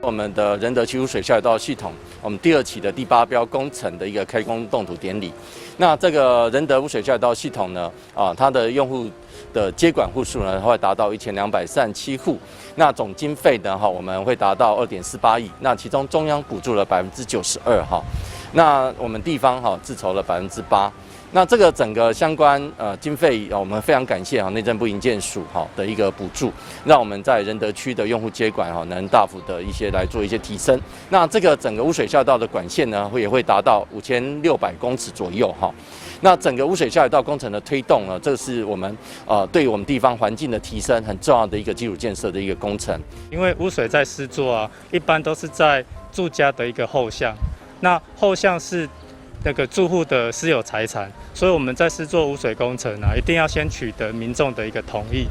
我們的仁德區污水下水道系統，我們第二期的第八標工程的一個開工動土典禮。那這個仁德污水下水道系統呢，啊，它的用戶的接管戶數呢，會達到1237戶。那總經費呢，哈，我們會達到2.48億。那其中中央補助了92%哈，那我們地方哈自籌了8%。那這個整個相關經費，我們非常感謝哈內政部營建署哈的一個補助，讓我們在仁德區的用戶接管哈能大幅的一些來做一些提升。那這個整個污水下水道的管線呢，會也會達到5600公尺左右哈。那整個污水下水道工程的推動呢，這是我們對我們地方環境的提升很重要的一個基礎建設的一個工程。因為污水在施作啊，一般都是在住家的一個後巷，那後巷是那個住戶的私有財產，所以我們在施作污水工程啊，一定要先取得民眾的一個同意。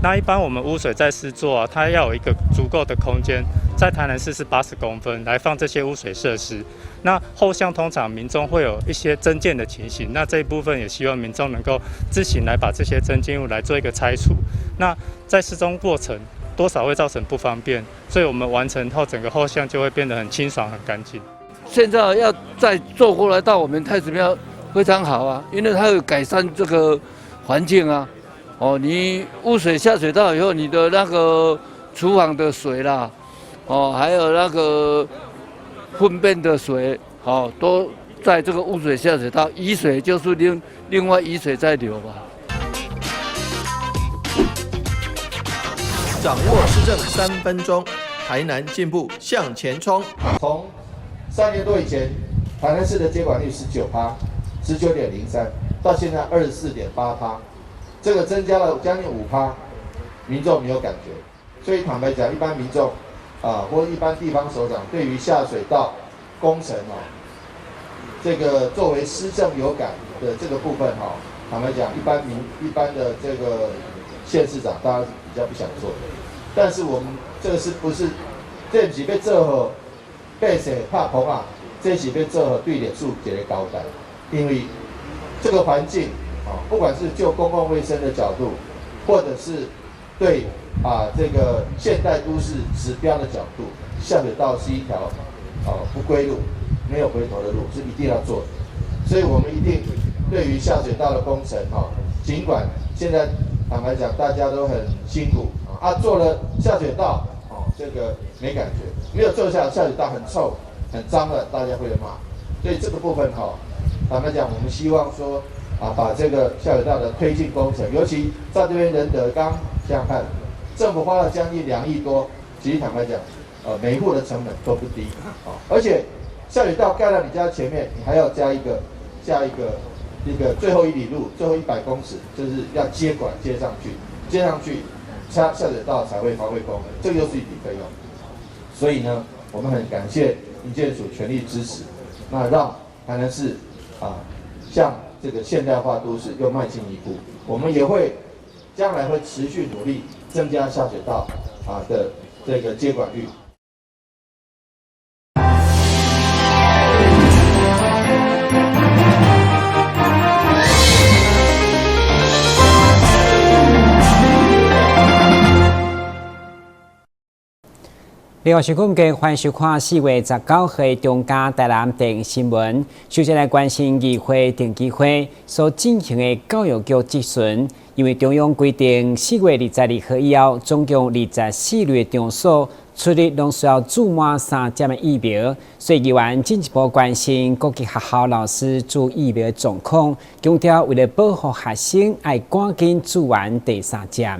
那一般我們污水在施作啊，它要有一個足夠的空間，在台南市是80公分來放這些污水設施。那後巷通常民眾會有一些增建的情形，那這一部分也希望民眾能夠自行來把這些增建物來做一個拆除。那在施工過程多少會造成不方便，所以我們完成後整個後巷就會變得很清爽、很乾淨。現在要再做過來到我們太子廟非常好啊，因為它有改善這個環境啊。哦，你污水下水道以後，你的那個廚房的水啦，哦，還有那個糞便的水，哦，都在這個污水下水道，雨水就是另外雨水在流吧。掌握施政3分鐘，台南進步向前衝。從3年多以前，台南市的接管率19趴，19.03，到現在24.8趴，這個增加了將近5趴，民眾沒有感覺。所以坦白講，一般民眾啊，或一般地方首長對於下水道工程哦，這個作為施政有感的這個部分哈，坦白講，一般的這個縣市長，大家比較不想做。但是我們這個是不是這毋是欲做予百姓拍棚仔，這是欲做予對歷史一個交代，因為這個環境啊，不管是就公共衛生的角度，或者是對啊這個現代都市指標的角度，下水道是一條啊不歸路，沒有回頭的路，是一定要做的。所以我們一定對於下水道的工程哈，儘管現在坦白講大家都很辛苦啊，做了下水道哦，這個沒感覺，沒有做下水道很臭、很髒了，大家會罵。所以這個部分哈，坦白講，我們希望說啊，把這個下水道的推進工程，尤其在這邊仁德剛想想看，政府花了將近2億多，其實坦白講，每戶的成本都不低啊，而且下水道蓋到你家前面，你還要加一個最後一里路，最後100公尺，就是要接管接上去，接上去，下水道才會發揮功能，這個又是一筆費用。所以呢，我們很感謝營建署全力支持，那讓台南市啊，向這個現代化都市又邁進一步。我們也會將來會持續努力增加下水道啊的這個接管率。另外，收看歡迎收看4月19號中嘉台南電新聞。首先來關心議會定期會所進行的教育局質詢，因為中央規定4月22號以後，總共24類場所出入攏需要注滿三針的疫苗，所以議員進一步關心各級學校老師注疫苗的狀況，強調為了保護學生，愛趕緊注完第三針。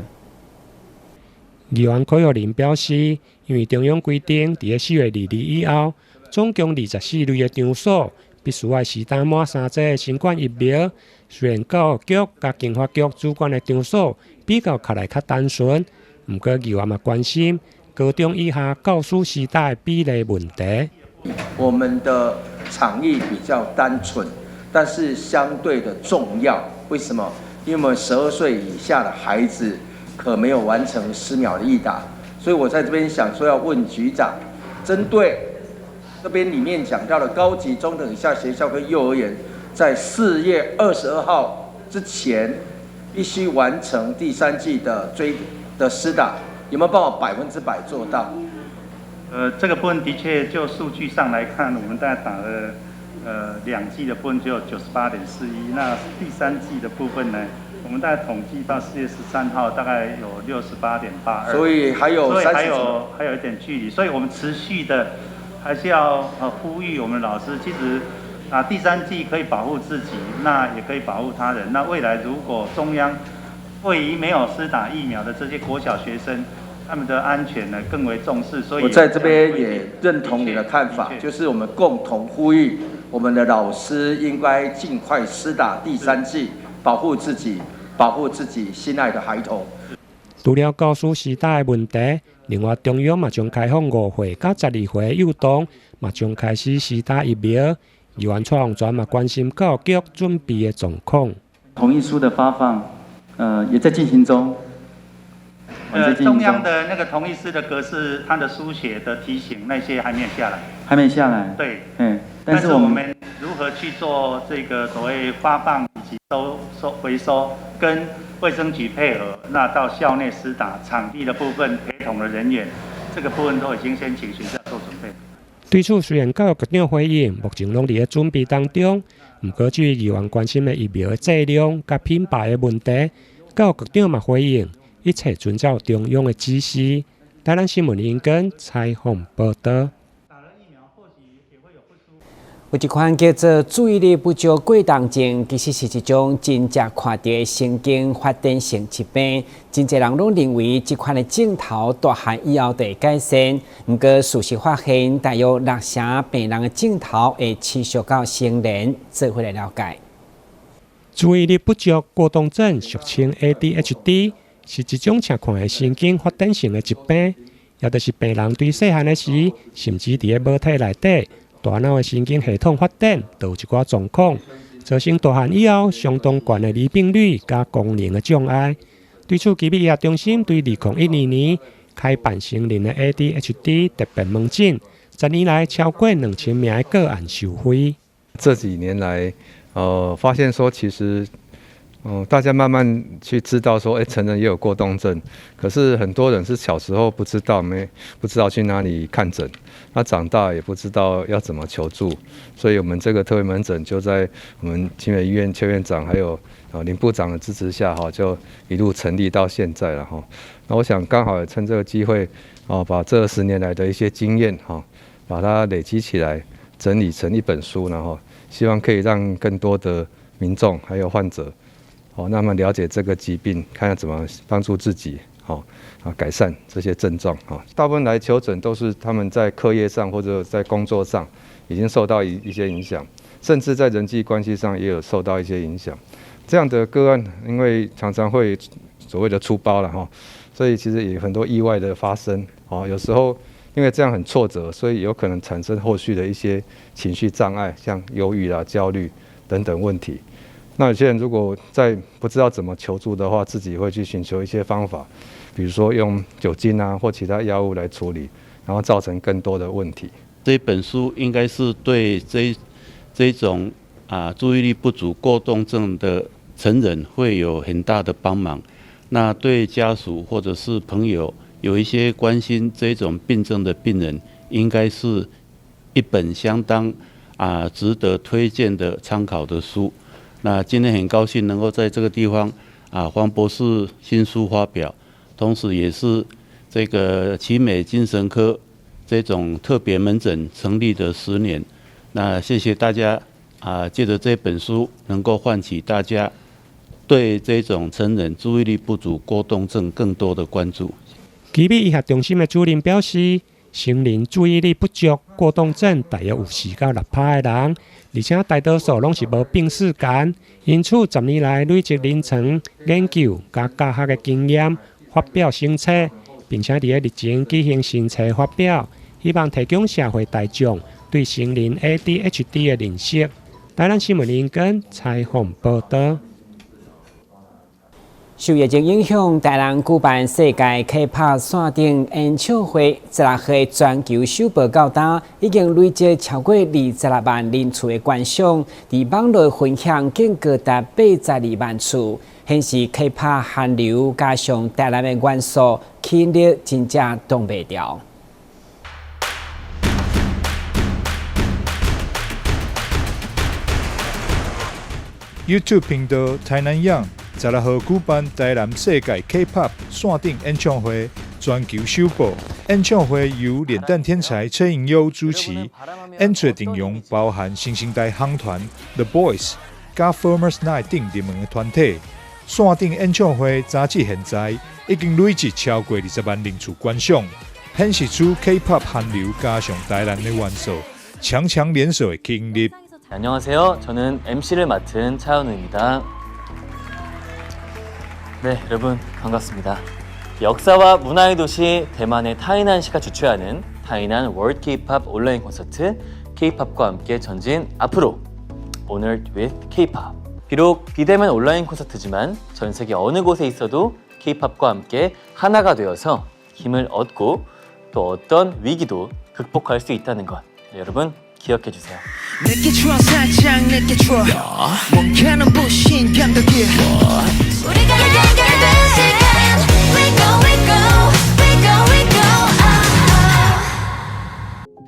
議員柯玉玲表示，因為中央規定，佇咧4月22以後，總共24類的場所必須愛施打滿三劑的新冠疫苗。雖然教育局佮經發局主管的場所比較起來較單純，毋過議員嘛關心高中以下教師施打的比例問題。我們的場域比較單純，但是相對的重要。為什麼？因為我們12歲以下的孩子可沒有完成10秒的役打，所以我在這邊想說要問局長，針對這邊裡面講到的高級中等以下學校跟幼兒園，在4月22號之前必須完成第三劑的追的施打，有沒有辦法100%做到？這個部分的確就數據上來看，我們大概打了兩劑的部分就有98.41，那第三劑的部分呢，我們大概統計到4月13號，大概有68.82，所以還有所以還有一點距離，所以我們持續的還是要呼籲我們老師，其實啊第三劑可以保護自己，那也可以保護他人。那未來如果中央對於沒有施打疫苗的這些國小學生，他們的安全呢更為重視，所以我在這邊也認同你的看法，就是我們共同呼籲我們的老師應該盡快施打第三劑，保護自己，保護自己心愛的孩童。除了教師施打的問題，另外中央嘛將開放5歲到12歲幼童嘛將開始施打疫苗。議員蔡洪泉嘛關心教育局準備的狀況。同意書的發放，也在進行中。中央的那個同意書的格式，它的書寫的提醒那些還沒有下來，還沒下來。對，但是我們如何去做這個所謂發放以及收收回收，跟衛生局配合，那到校內施打場地的部分，陪同的人員，這個部分都已經先請學校做準備。對此，雖然教育局長回應，目前攏佇咧準備當中，毋過至於議員關心的疫苗的劑量佮品牌的問題，教育局長嘛回應，一切遵照中央的指示。台南新聞林根採訪報道。有一款叫做注意力不足過動症，其實是一種真正看著的神經發展性疾病。真濟人攏認為這款的症頭大漢以後就會改善，毋過事實發現，大約六成病人的症頭會持續到成年。做伙來了解。注意力不足過動症，俗稱 ADHD，是一種常看的神經發展性的疾病，也就是病人對細漢的時，甚至佇咧母體內底，大腦的神經系統發展都有一寡狀況，造成大漢以後相當懸的罹病率佮功能的障礙。對此，奇美醫學中心對2012年開辦成人的 ADHD 特別門診，10年來超過2000名的個案受惠。這幾年來，發現說其實，大家慢慢去知道說，成人也有過動症，可是很多人是小時候不知道，沒不知道去哪裡看診，那長大也不知道要怎麼求助，所以我們這個特別門診就在我們奇美醫院邱院長還有林部長的支持下，哈，就一路成立到現在了哈。那我想剛好趁這個機會，哦，把這10年來的一些經驗，哈，把它累積起來，整理成一本書，然後希望可以讓更多的民眾還有患者，哦，那麼了解這個疾病，看看怎麼幫助自己，好啊，改善這些症狀。哈，大部分來求診都是他們在課業上或者在工作上已經受到一些影響，甚至在人際關係上也有受到一些影響。這樣的個案，因為常常會所謂的出包了哈，所以其實也很多意外的發生。哦，有時候因為這樣很挫折，所以有可能產生後續的一些情緒障礙，像憂鬱啦、焦慮等等問題。那有些人如果在不知道怎麼求助的話，自己會去尋求一些方法，比如說用酒精啊或其他藥物來處理，然後造成更多的問題。這本書應該是對這種注意力不足過動症的成人會有很大的幫忙。那對家屬或者是朋友有一些關心這種病症的病人，應該是一本相當值得推薦的參考的書。那今天很高興能夠在這個地方黃博士新書發表，同時也是這個奇美精神科這種特別門診成立的10年。那謝謝大家借著這本書能夠喚起大家對這種成人注意力不足過動症更多的關注。奇美醫學中心的主任表示，成人注意力不足過動症大約有4到6趴的人，而且大多數攏是無病恥感，因此10年來累積臨床研究佮教學的經驗，發表成冊，並且佇咧日前舉行新冊發表，希望提供社會大眾對成人 ADHD 的認識。台南新聞林根採訪報道。受疫情影響，台南舉辦世界 K-pop 線頂演唱會，16號全球首播到今，已經累積超過26萬人次的觀賞，佇網路分享更高達82萬次，顯示 K-pop 韓流加上台南的元素，吸引力真正擋袂牢。YouTube 頻道台南樣16號舉辦台南世界 K-pop 線頂演唱會全球首播。演唱會由臉蛋天才車銀優主持，演出陣容包含新生代韓團 The Boyz 佮 fromis_9 等熱門的團體。線頂演唱會截至現在已經累積超過20萬人次觀賞，顯示出 K-pop 韓流加上台南的元素，強強聯手的吸引力。 안녕하세요. 저는 MC를 맡은 차현우입니다. 네, 여러분 반갑습니다. 역사와 문화의 도시 대만의 타이난시가 주최하는 타이난 World K-pop 온라인 콘서트 K-pop과 함께 전진 앞으로 Onward with K-pop. 비록 비대면 온라인 콘서트지만 전 세계 어느 곳에 있어도 K-pop과 함께 하나가 되어서 힘을 얻고 또 어떤 위기도 극복할 수 있다는 것 네, 여러분 기억해 주세요. 내게 줘 살짝 내게 줘 원하는 부신 감독이 우리가 연결된 시간 We go we go we go we go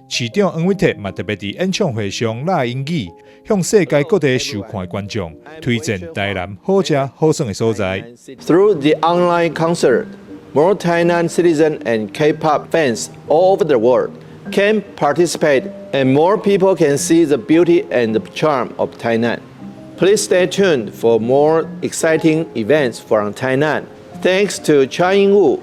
市長黃偉哲嘛特別佇演唱會上落英語，向世界各地收看的觀眾推薦台南好食好耍的所在。 Through the online concert, more Tainan citizens and K-pop fans all over the world can participate and more people can see the beauty and the charm of Tainan. Please stay tuned for more exciting events from Tainan. Thanks to Cha In-woo,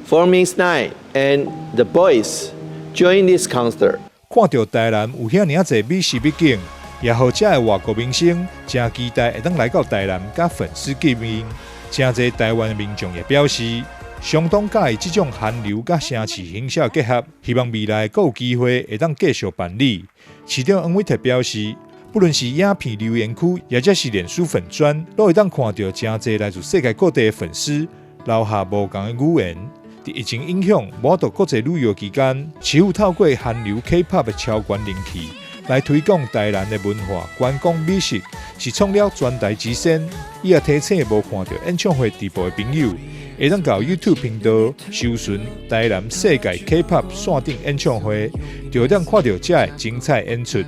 fromis_9, and The Boyz join this concert. 看著台南有遐爾仔濟美食美景，也予遮的外國明星誠期待會當來到台南佮粉絲見面。誠濟台灣的民眾也表示，相當佮意這種韓流佮城市行銷結合，希望未來閣有機會會當繼續辦理。市長黃偉哲表示，不論是影片留言區，抑者是臉書粉專，攏會當看著誠濟來自世界各地的粉絲留下無仝的語言。佇疫情影響無法度國際旅遊期間，市府透過韓流 K-pop 的超懸人氣來推廣台南的文化觀光美食，是創了全台之先。伊也提醒無看著演唱會直播的朋友，會當到 YouTube 頻道搜尋台南世界 K-pop 線頂演唱會，就會當看著遮的精彩演出。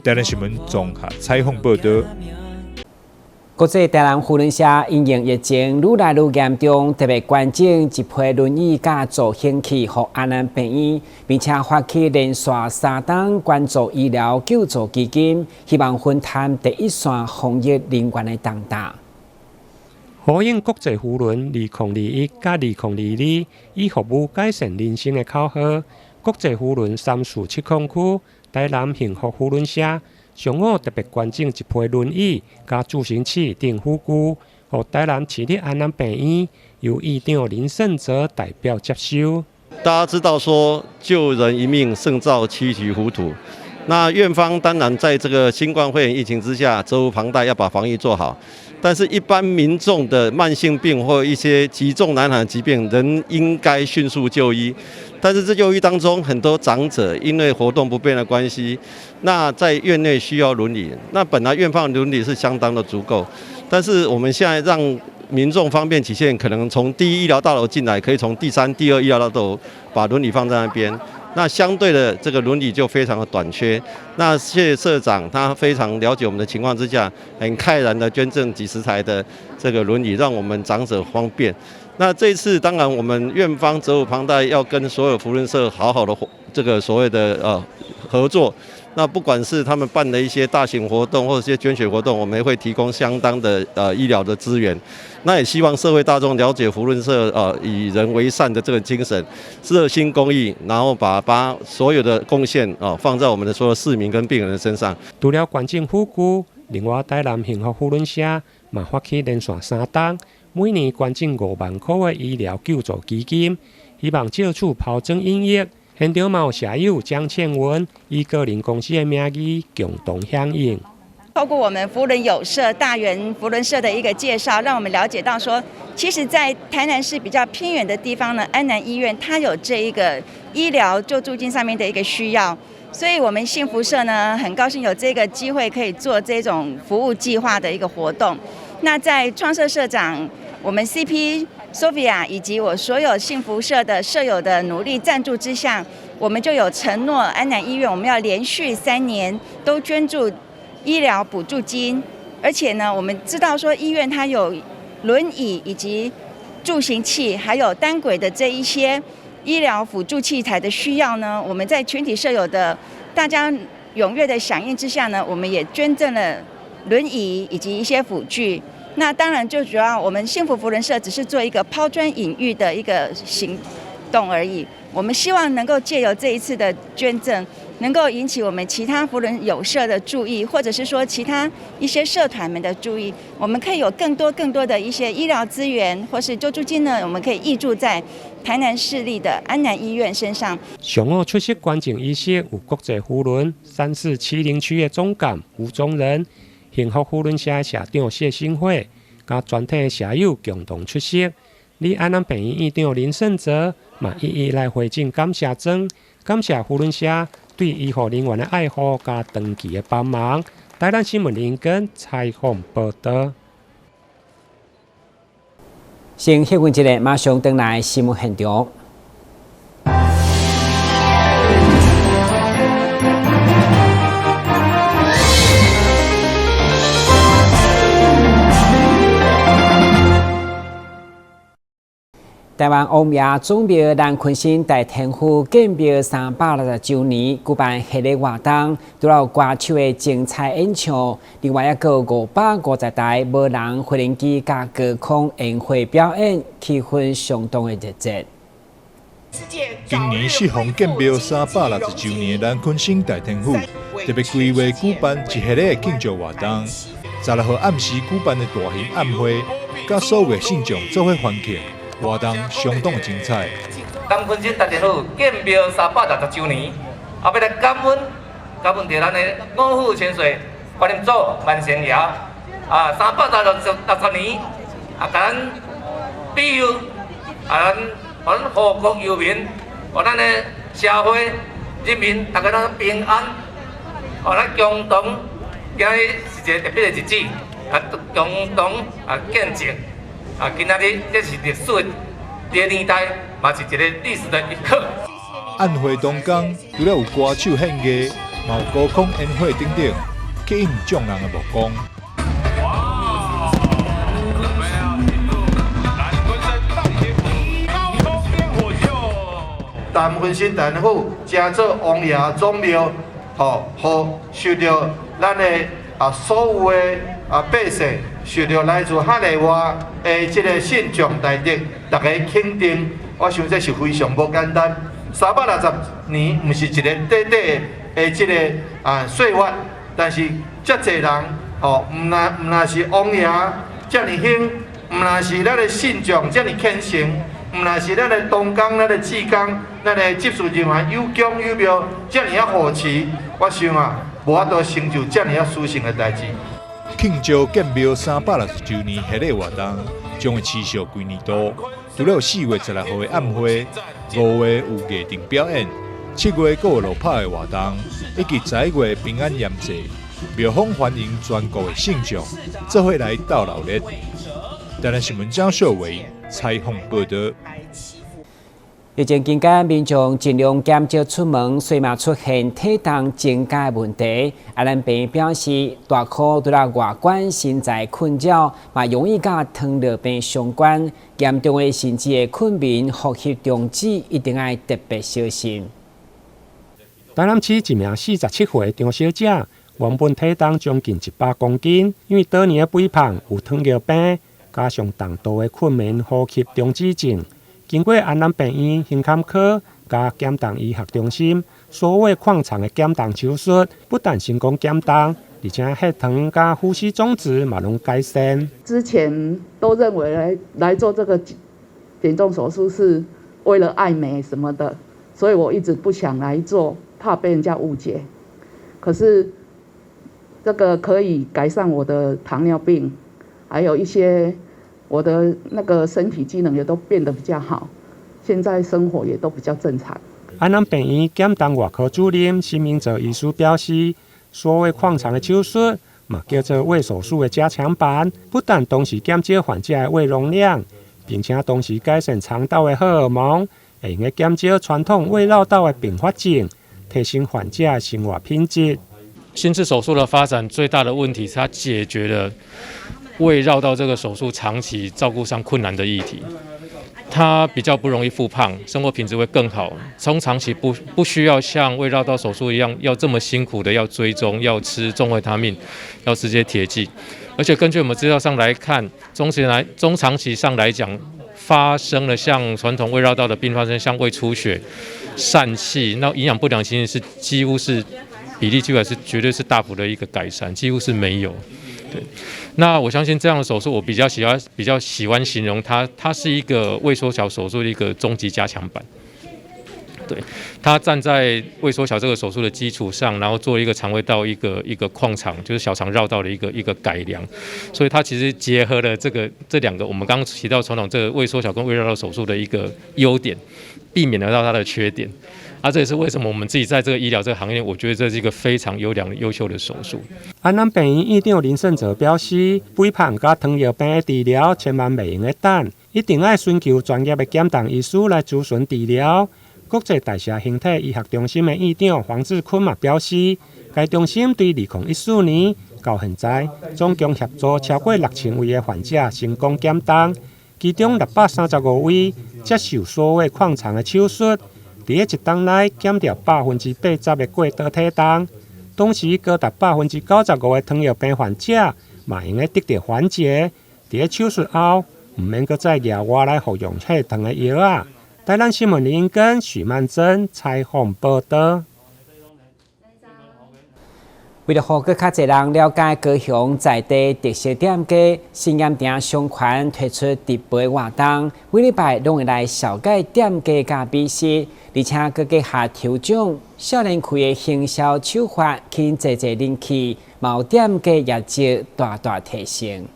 台南新聞綜合採訪報導。國際台南扶輪社因應疫情愈來愈嚴重，特別捐贈一批輪椅佮助行器予安南病院，並且發起連續3冬捐助醫療救助基金，希望分擔第一線防疫人員的重擔。呼應國際扶輪2021佮2022以服務改善人生的口號，國際扶輪347區台南幸福扶輪社上午特別捐贈一批輪椅佮助行器等輔具，予台南市立安南病院，由院長林勝哲代表接收。大家知道說救人一命勝造七級浮屠，那院方當然在這個新冠肺炎疫情之下，責無旁貸要把防疫做好。但是，一般民眾的慢性病或一些急重難的疾病，仍應該迅速就醫。但是，這就醫當中，很多長者因為活動不便的關係，那在院內需要輪椅。那本來院方輪椅是相當的足夠，但是我們現在讓民眾方便起見，可能從第一醫療大樓進來，可以從第三、第二醫療大樓把輪椅放在那邊。那相對的，這個輪椅就非常的短缺。那謝社長他非常了解我們的情況之下，很慨然的捐贈幾十台的這個輪椅，讓我們長者方便。那這一次當然我們院方責無旁貸，要跟所有扶輪社好好的這個所謂的合作。那不管是他們辦的一些大型活動或者一些捐血活動，我們也會提供相當的醫療的資源。那也希望社會大眾了解扶輪社以人為善的這個精神，熱心公益，然後把所有的貢獻啊放在我們的所有市民跟病人的身上。除了捐贈輔具，另外台南幸福扶輪社嘛發起連續3冬，每年捐贈5萬塊的醫療救助基金，希望借此拋磚引玉。現場嘛有社友江倩文以個人公司的名義共同響應。透過我們扶輪友社大園扶輪社的一個介紹，讓我們了解到說，其實，在台南市比較偏遠的地方呢，安南醫院它有這一個醫療救助金上面的一個需要，所以我們幸福社呢，很高興有這個機會可以做這種服務計劃的一個活動。那在創社社長、我們 CP Sophia 以及我所有幸福社的社友的努力贊助之下，我們就有承諾安南醫院，我們要連續3年都捐助醫療補助金。而且呢，我們知道說醫院它有輪椅以及助行器，還有單軌的這一些醫療輔助器材的需要呢，我們在全體社友的大家踴躍的響應之下呢，我們也捐贈了輪椅以及一些輔具。那當然就主要我們幸福扶輪社只是做一個拋磚引玉的一個行動而已。我們希望能夠借由這一次的捐贈，能夠引起我們其他扶輪友社的注意，或者是說其他一些社團們的注意。我們可以有更多更多的一些醫療資源，或是救助金呢，我們可以挹注在台南市立的安南醫院身上。上午出席觀眾儀式有國際扶輪3470區的總監吳宗仁、幸福扶輪社的社長謝新慧，佮全體社友共同出席。里安南病院院長林勝哲嘛一一來回贈感謝狀，感謝扶輪社對醫護人員的愛護佮長期的幫忙。台南新聞林根採訪報導。先歇困一下，馬上轉來新聞現場。台灣王爺祖廟南鯤鯓大天府建廟360週年，舉辦系列活動，除了有歌手的精彩演唱，另外猶閣有550台無人飛行機佮高空煙火表演，氣氛相當的熱熱。今年適逢建廟360週年，南鯤鯓大天府特別規劃舉辦一系列的慶祝活動。16號暗時舉辦的大型暗會，佮所有的信眾做伙歡慶。活動相當精彩。南鯤鯓大天府建廟360週年，啊，欲來感恩，感恩著咱的五虎千歲觀音祖萬神爺，啊，360年，啊，共咱庇佑，啊，咱，予咱禍國憂民，予咱的社會人民大家攏平安，予咱共同，今日是一個特別的日子，啊，共同啊見證。啊，今仔日這是歷史的年代，嘛是一個歷史的一刻。暗會當中，除了有歌手獻藝，嘛有高空煙火等等，吸引眾人的目光。南鯤鯓大天府成做王爺祖廟，吼，予受著咱的啊所有的啊百姓，受著來自海內外的這個信眾大德，大家肯定，我想這是非常無簡單。360年毋是一個短短的這個啊歲月，但是遮濟人吼，毋若是王爺遮爾興，毋若是咱的信眾遮爾虔誠，毋若是咱的同工、咱的志工、咱的執事人員有功有廟遮爾仔護持，我想啊，無法度成就遮爾仔殊勝的代誌。慶祝建廟360週年系列活動將會持續規年度，除了4月16號的暗會，5月有藝陣表演，7月閣有路跑的活動，以及11月平安鹽祭，廟方歡迎全國的信眾做伙來鬥鬧熱。台南新聞張秀偉採訪報導。疫情期間，民眾盡量減少出門，所以嘛出現體重增加的問題。安南病院表示，大箍除了外觀身材困擾，嘛容易佮糖尿病相關。嚴重的甚至會睏眠、呼吸中止，一定愛特別小心。台南市一名47歲張小姐，原本體重將近100公斤，因為多年的肥胖有糖尿病，加上重度的睏眠、呼吸中止症。經過安南病院胸腔科佮減重醫學中心數位擴腸的減重手術，不但成功減重，而且血糖佮呼吸中止嘛攏改善。之前都認為來做這個減重手術是為了愛美什麼的，所以我一直不想來做，怕被人家誤解。可是這個可以改善我的糖尿病，還有一些。我的那個身體機能也都變得比較好，現在生活也都比較正常。安南病院減重外科主任施明哲醫師表示，數位擴腸的手術嘛叫做胃手術的加強版，不但同時減少患者的胃容量，並且同時改善腸道的荷爾蒙，會用減少傳統胃繞道的併發症，提升患者的生活品質。心智手術的發展最大的問題是它解決了胃繞道這個手術長期照顧上困難的議題。它比較不容易復胖，生活品質會更好。中長期不需要像胃繞道手術一樣要這麼辛苦的要追蹤，要吃中維他命，要吃這些鐵劑。而且根據我們資料上來看，中長期上來講，發生了像傳統胃繞道的併發症，像胃出血、疝氣，那營養不良情形是幾乎是比例基本是絕對是大幅的一個改善，幾乎是沒有。對，那我相信這樣的手術，我比較喜歡形容它，它是一個胃縮小手術的一個終極加強版。對，它站在胃縮小這個手術的基礎上，然後做一個腸胃道一個擴腸，就是小腸繞道的一個改良，所以它其實結合了這兩個我們剛剛提到傳統這個胃縮小跟胃繞道手術的一個優點，避免了到它的缺點。啊，這也是為什麼我們自己在這個醫療這個行業，我覺得這是一個非常優良、優秀的手術。安南病院院長林勝哲表示，肥胖佮糖尿病的治療千萬袂用得等，一定愛尋求專業的減重醫師來諮詢治療。國際代謝形體醫學中心的院長黃志坤嘛表示，該中心對2014年到現在，總共協助超過6000位的患者成功減重，其中635位接受所謂擴腸的手術。佇咧一冬內減掉80%的過多體重，同時高達95%的糖尿病患者嘛會用得得到緩解。佇咧手術後，毋免閣再額外來服用血糖的藥仔。台南新聞林英根、許曼珍採訪報道。為了予閣較濟人了解高雄在地特色店家，新鹽埕商圈推出直播活動，每禮拜攏會來紹介店家佮美食，而且閣結合抽獎、少年開的行銷手法，吸引濟濟人氣，嘛有店家業績大大提升。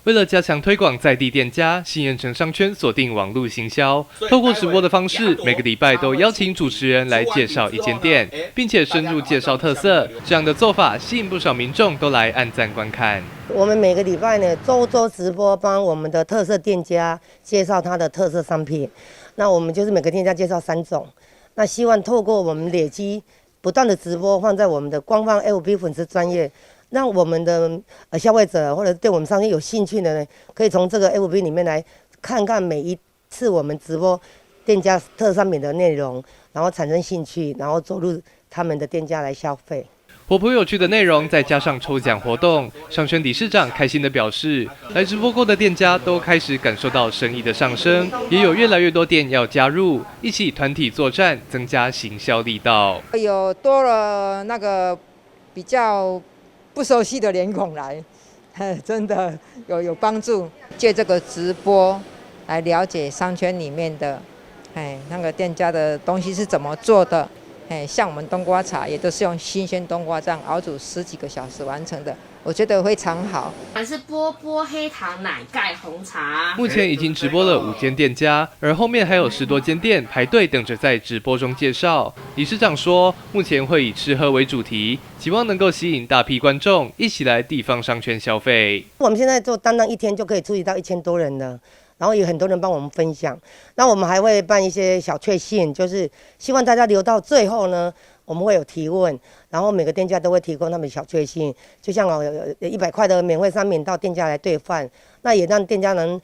為了加強推廣在地店家，新鹽埕商圈鎖定網路行銷，透過直播的方式，每個禮拜都邀請主持人來介紹一間店，並且深入介紹特色。這樣的做法吸引不少民眾都來按讚觀看。我們每個禮拜呢，週週直播，幫我們的特色店家介紹他的特色商品。那我們就是每個店家介紹三種。那希望透過我們累積不斷的直播，放在我們的官方 FB 粉絲專頁。讓我們的消費者或者對我們商品有興趣的呢，可以從這個 FB 裡面來看看每一次我們直播店家特色商品的內容，然後產生興趣，然後走入他們的店家來消費。活潑有趣的內容，再加上抽獎活動，商圈理事長開心地表示，來直播過的店家都開始感受到生意的上升，也有越來越多店要加入，一起團體作戰，增加行銷力道。有多了那個比較不熟悉的臉孔來，真的有幫助。借這個直播來了解商圈裡面的，哎，那個店家的東西是怎麼做的。哎，像我們冬瓜茶也都是用新鮮冬瓜這樣熬煮十幾個小時完成的，我覺得非常好。還是波波黑糖奶蓋紅茶。目前已經直播了5間店家，而後面還有10多間店排隊等着在直播中介紹。理事長說，目前會以吃喝為主題，期望能夠吸引大批觀眾一起來地方商圈消費。我們現在做單單一天就可以觸及到1000多人了。然後有很多人幫我們分享，那我們還會辦一些小確幸，就是希望大家留到最後呢，我們會有提問，然後每個店家都會提供他們小確幸，就像哦有100塊的免費商品到店家來兌換，那也讓店家能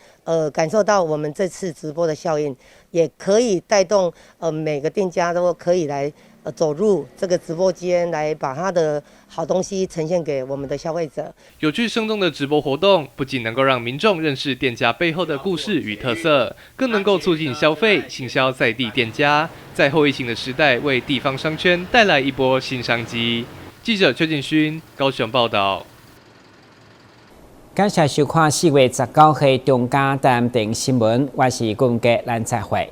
感受到我們這次直播的效應，也可以帶動每個店家都可以來走入這個直播間，來把他的好東西呈現給我們的消費者。有趣生動的直播活動，不僅能夠讓民眾認識店家背後的故事與特色，更能夠促進消費、行銷在地店家，在後疫情的時代，為地方商圈帶來一波新商機。記者邱建勳高雄報道。感謝收看4月19號中嘉台南電新聞，我是顧文傑，咱再會。